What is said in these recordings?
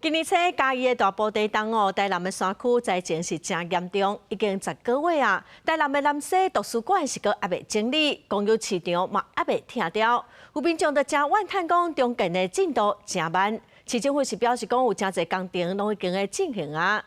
今年初嘉義的大埔地動哦，台南的山區災情是誠嚴重，已經10個月啊。台南的南勢圖書館是閣猶未整理，公有市場嘛猶未拆掉，有民眾就誠怨嘆講重建的進度誠慢。市政府是表示講有誠濟工程攏已經咧進行啊。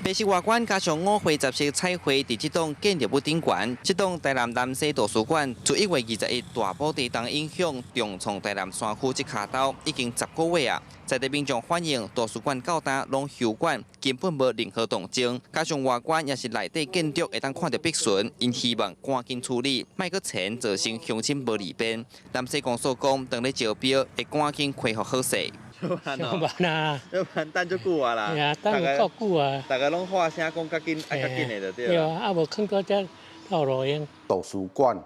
白色外觀加上五灰雜色彩繪，佇這棟建築物頂懸。這棟台南南勢圖書館自1月21大埔地動影響，重創台南山區這跤頭已經十個月啊。在地民眾反映，圖書館到今攏休館，根本無任何動靜。加上外觀也是內底建築會當看著篦唇，𪜶希望趕緊處理，莫閣錢造成鄉親無利便。南勢公所講，當咧招標，會趕緊恢復好勢。上班啊，要等足久啊啦，係啊，等有夠久啊。大家攏喊聲講較緊，愛較緊的就對。對啊，啊無囥閣遮透路用。圖書館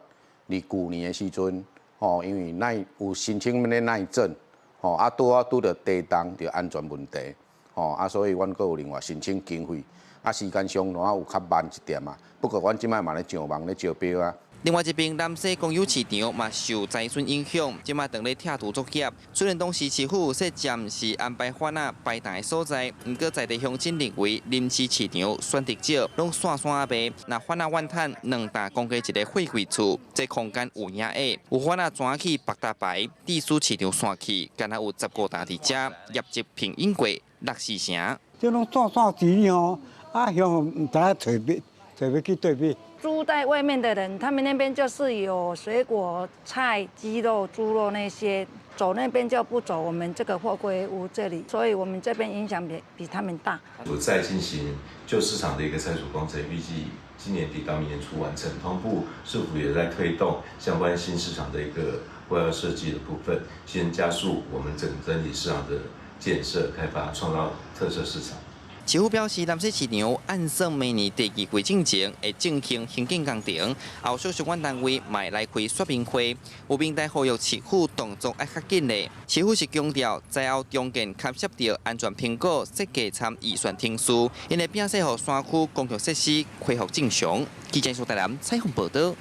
佇舊年的時陣，吼，因為耐有申請欲耐震，吼，啊拄好拄著地動，著安全問題，吼，啊所以阮閣有另外申請經費，啊時間上攏有較慢一點啊。不過阮這擺嘛咧上網咧招標啊。另外一邊，南勢公有市場嘛受災損影響，這擺當咧拆除作業。雖然當時市府說暫時安排販仔擺檔的所在，毋過在地鄉親認為臨時市場選擇少，攏散散仔賣。若販仔怨嘆兩擔講過一个貨櫃厝，這空間有影狹，有販仔轉去別搭牌，致使市場散去，敢若有15擔佇遮，業績平穩過六四成。這攏散散錢吼，啊鄉毋知影揣佗，揣欲去佗位。住在外面的人，他們那邊就是有水果、菜、雞肉、豬肉那些，走那邊就不走我們這個貨櫃屋這裡，所以我們這邊影響比他們大。我在進行舊市場的一個拆除工程，預計今年底到明年初完成。同步市府也在推動相關新市場的一個規劃設計的部分，先加速我們整體市場的建設開發，創造特色市場。市府表示，南勢市場按算明年第二季進前會進行興建工程，後續相關單位嘛會來開說明會，有民代呼籲市府動作愛較緊咧。市府是強調，災後重建牽涉著安全評估、設計參預算程序，𪜶會摒說予山區公共設施恢復正常。記者蘇台南採訪報導。